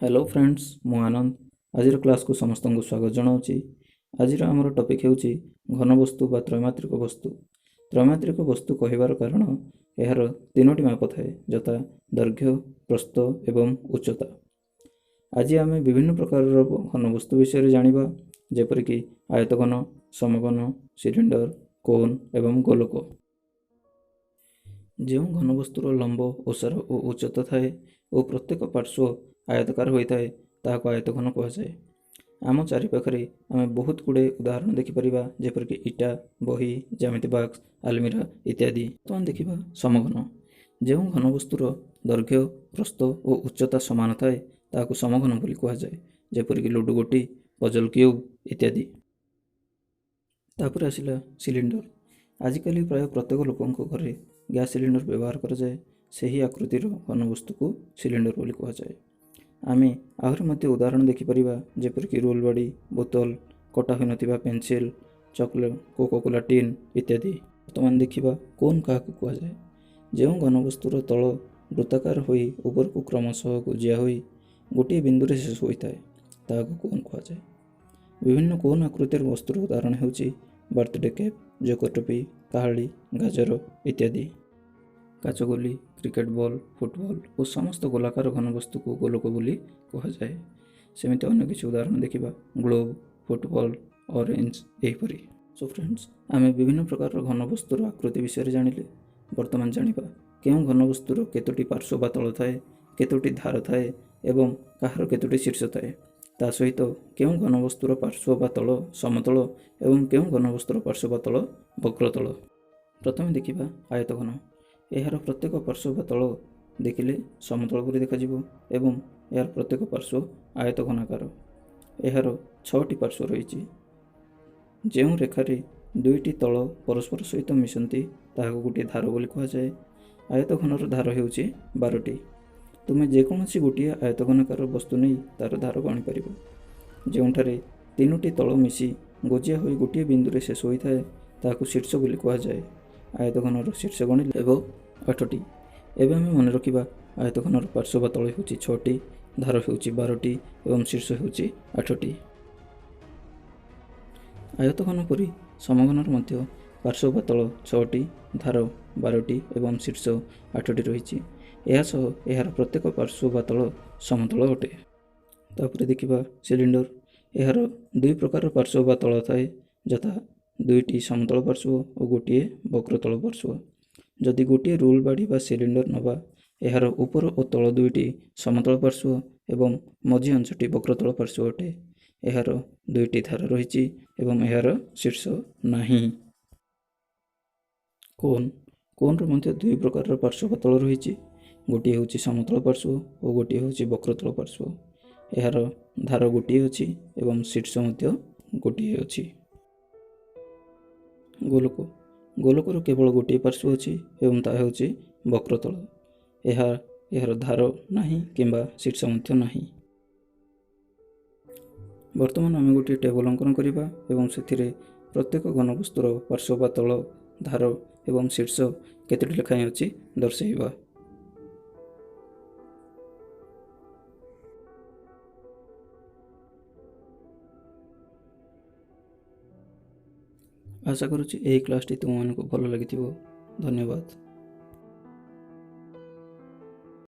Hello friends, ମୁଁ ଆନନ୍ଦ। ଆଜିର କ୍ଲାସ୍କୁ ସମସ୍ତଙ୍କୁ ସ୍ୱାଗତ ଜଣାଉଛି। ଆଜିର ଆମର ଟପିକ୍ ହେଉଛି ଘନବସ୍ତୁ ବା ତ୍ରୈମାତ୍ରିକ ବସ୍ତୁ। ତ୍ରୈମାତ୍ରିକ ବସ୍ତୁ କହିବାର କାରଣ ଏହାର ତିନୋଟି ମାପ ଥାଏ, ଯଥା ଦୈର୍ଘ୍ୟ, ପ୍ରସ୍ଥ ଏବଂ ଉଚ୍ଚତା। ଆଜି ଆମେ ବିଭିନ୍ନ ପ୍ରକାରର ଘନବସ୍ତୁ ବିଷୟରେ ଜାଣିବା, ଯେପରିକି ଆୟତଘନ, ସମଘନ, ସିଲିଣ୍ଡର, କୋନ୍ ଏବଂ ଗୋଲକ। ଯେଉଁ ଘନବସ୍ତୁର ଲମ୍ବ, ଓସାର ଓ ଉଚ୍ଚତା ଥାଏ ଓ ପ୍ରତ୍ୟେକ ପାର୍ଶ୍ୱ ଆୟତାକାର ହୋଇଥାଏ, ତାହାକୁ ଆୟତଘନ କୁହାଯାଏ। ଆମ ଚାରିପାଖରେ ଆମେ ବହୁତ ଗୁଡ଼ିଏ ଉଦାହରଣ ଦେଖିପାରିବା, ଯେପରିକି ଇଟା, ବହି, ଜ୍ୟାମିତି ବାକ୍ସ, ଆଲମିରା ଇତ୍ୟାଦି। ବର୍ତ୍ତମାନ ଦେଖିବା ସମଘନ। ଯେଉଁ ଘନବସ୍ତୁର ଦୈର୍ଘ୍ୟ, ପ୍ରସ୍ଥ ଓ ଉଚ୍ଚତା ସମାନ ଥାଏ, ତାହାକୁ ସମଘନ ବୋଲି କୁହାଯାଏ, ଯେପରିକି ଲୁଡୁ ଗୋଟି, ପଜଲ୍ କ୍ୟୁବ୍ ଇତ୍ୟାଦି। ତାପରେ ଆସିଲା ସିଲିଣ୍ଡର। ଆଜିକାଲି ପ୍ରାୟ ପ୍ରତ୍ୟେକ ଲୋକଙ୍କ ଘରେ ଗ୍ୟାସ୍ ସିଲିଣ୍ଡର ବ୍ୟବହାର କରାଯାଏ। ସେହି ଆକୃତିର ଘନବସ୍ତୁକୁ ସିଲିଣ୍ଡର ବୋଲି କୁହାଯାଏ। ଆମେ ଆହୁରି ମଧ୍ୟ ଉଦାହରଣ ଦେଖିପାରିବା, ଯେପରିକି ରୋଲ୍ ବାଡ଼ି, ବୋତଲ, କଟା ହୋଇନଥିବା ପେନସିଲ୍, ଚକୋଲେଟ୍, କୋକାକୋଲା ଟିନ୍ ଇତ୍ୟାଦି। ବର୍ତ୍ତମାନ ଦେଖିବା କୋନ୍ କାହାକୁ କୁହାଯାଏ। ଯେଉଁ ଘନବସ୍ତୁର ତଳ ବୃତ୍ତାକାର ହୋଇ ଉପରକୁ କ୍ରମଶଃ ଗୋଜିଆ ହୋଇ ଗୋଟିଏ ବିନ୍ଦୁରେ ଶେଷ ହୋଇଥାଏ, ତାହାକୁ କୋନ୍ କୁହାଯାଏ। ବିଭିନ୍ନ କୋନ୍ ଆକୃତିର ବସ୍ତୁର ଉଦାହରଣ ହେଉଛି ବର୍ଥଡେ କେକ୍, ଜୋକର ଟୋପି, କାହାଳି, ଗାଜର ଇତ୍ୟାଦି। କାଚଗୋଲି, କ୍ରିକେଟ ବଲ୍, ଫୁଟବଲ୍ ଓ ସମସ୍ତ ଗୋଲାକାର ଘନବସ୍ତୁକୁ ଗୋଲକ ବୋଲି କୁହାଯାଏ। ସେମିତି ଅନ୍ୟ କିଛି ଉଦାହରଣ ଦେଖିବା, ଗ୍ଲୋବ୍, ଫୁଟବଲ୍, ଅରେଞ୍ଜ ଏହିପରି। ସୋ ଫ୍ରେଣ୍ଡସ୍, ଆମେ ବିଭିନ୍ନ ପ୍ରକାରର ଘନବସ୍ତୁର ଆକୃତି ବିଷୟରେ ଜାଣିଲେ। ବର୍ତ୍ତମାନ ଜାଣିବା କେଉଁ ଘନବସ୍ତୁର କେତୋଟି ପାର୍ଶ୍ୱ ବା ତଳ ଥାଏ, କେତୋଟି ଧାର ଥାଏ ଏବଂ କାହାର କେତୋଟି ଶୀର୍ଷ ଥାଏ। ତା ସହିତ କେଉଁ ଘନବସ୍ତୁର ପାର୍ଶ୍ୱ ବା ତଳ ସମତଳ ଏବଂ କେଉଁ ଘନବସ୍ତୁର ପାର୍ଶ୍ୱ ବା ତଳ ବକ୍ରତଳ। ପ୍ରଥମେ ଦେଖିବା ଆୟତଘନ। ଏହାର ପ୍ରତ୍ୟେକ ପାର୍ଶ୍ୱ ବା ତଳ ଦେଖିଲେ ସମତଳ ପରି ଦେଖାଯିବ ଏବଂ ଏହାର ପ୍ରତ୍ୟେକ ପାର୍ଶ୍ୱ ଆୟତଘନାକାର। ଏହାର 6ଟି ପାର୍ଶ୍ୱ ରହିଛି। ଯେଉଁ ରେଖାରେ ଦୁଇଟି ତଳ ପରସ୍ପର ସହିତ ମିଶନ୍ତି, ତାହାକୁ ଗୋଟିଏ ଧାର ବୋଲି କୁହାଯାଏ। ଆୟତଘନର ଧାର ହେଉଛି 12ଟି। ତୁମେ ଯେକୌଣସି ଗୋଟିଏ ଆୟତଘନାକାର ବସ୍ତୁ ନେଇ ତା'ର ଧାର ଗଣିପାରିବ। ଯେଉଁଠାରେ ତିନୋଟି ତଳ ମିଶି ଗୋଜିଆ ହୋଇ ଗୋଟିଏ ବିନ୍ଦୁରେ ଶେଷ ହୋଇଥାଏ, ତାହାକୁ ଶୀର୍ଷ ବୋଲି କୁହାଯାଏ। ଆୟତଘନର ଶୀର୍ଷ ଗଣିଲେ ହେବ 8ଟି। ଏବେ ଆମେ ମନେ ରଖିବା, ଆୟତଘନର ପାର୍ଶ୍ୱ ବା ତଳ ହେଉଛି 6ଟି, ଧାର ହେଉଛି 12ଟି ଏବଂ ଶୀର୍ଷ ହେଉଛି 8ଟି। ଆୟତଘନ ପରି ସମଘନର ମଧ୍ୟ ପାର୍ଶ୍ୱ ବା ତଳ 6ଟି, ଧାର 12ଟି ଏବଂ ଶୀର୍ଷ 8ଟି ରହିଛି। ଏହା ସହ ଏହାର ପ୍ରତ୍ୟେକ ପାର୍ଶ୍ୱ ବା ତଳ ସମତଳ ଅଟେ। ତାପରେ ଦେଖିବା ସିଲିଣ୍ଡର। ଏହାର ଦୁଇ ପ୍ରକାର ପାର୍ଶ୍ୱ ବା ତଳ ଥାଏ, ଯଥା ଦୁଇଟି ସମତଳ ପାର୍ଶ୍ୱ ଓ ଗୋଟିଏ ବକ୍ରତଳ ପାର୍ଶ୍ୱ। ଯଦି ଗୋଟିଏ ରୁଲ୍ ବାଡ଼ି ବା ସିଲିଣ୍ଡର ନେବା, ଏହାର ଉପର ଓ ତଳ ଦୁଇଟି ସମତଳ ପାର୍ଶ୍ୱ ଏବଂ ମଝି ଅଂଶଟି ବକ୍ରତଳ ପାର୍ଶ୍ୱ ଅଟେ। ଏହାର ଦୁଇଟି ଧାର ରହିଛି ଏବଂ ଏହାର ଶୀର୍ଷ ନାହିଁ। କୋନ୍। କୋନ୍ର ମଧ୍ୟ ଦୁଇ ପ୍ରକାରର ପାର୍ଶ୍ୱ ବା ତଳ ରହିଛି। ଗୋଟିଏ ହେଉଛି ସମତଳ ପାର୍ଶ୍ୱ ଓ ଗୋଟିଏ ହେଉଛି ବକ୍ରତଳ ପାର୍ଶ୍ୱ। ଏହାର ଧାର ଗୋଟିଏ ଅଛି ଏବଂ ଶୀର୍ଷ ମଧ୍ୟ ଗୋଟିଏ ଅଛି। ଗୋଲକ। ଗୋଲକର କେବଳ ଗୋଟିଏ ପାର୍ଶ୍ୱ ଅଛି ଏବଂ ତାହା ହେଉଛି ବକ୍ରତଳ। ଏହାର ଧାର ନାହିଁ କିମ୍ବା ଶୀର୍ଷ ମଧ୍ୟ ନାହିଁ। ବର୍ତ୍ତମାନ ଆମେ ଗୋଟିଏ ଟେବୁଲ ଅଙ୍କନ କରିବା ଏବଂ ସେଥିରେ ପ୍ରତ୍ୟେକ ଘନବସ୍ତୁର ପାର୍ଶ୍ୱ ବା ତଳ, ଧାର ଏବଂ ଶୀର୍ଷ କେତୋଟି ଲେଖାଏଁ ଅଛି ଦର୍ଶାଇବା। ଆଶା କରୁଛି ଏହି କ୍ଲାସ୍ଟି ତୁମମାନଙ୍କୁ ଭଲ ଲାଗିଥିବ। ଧନ୍ୟବାଦ।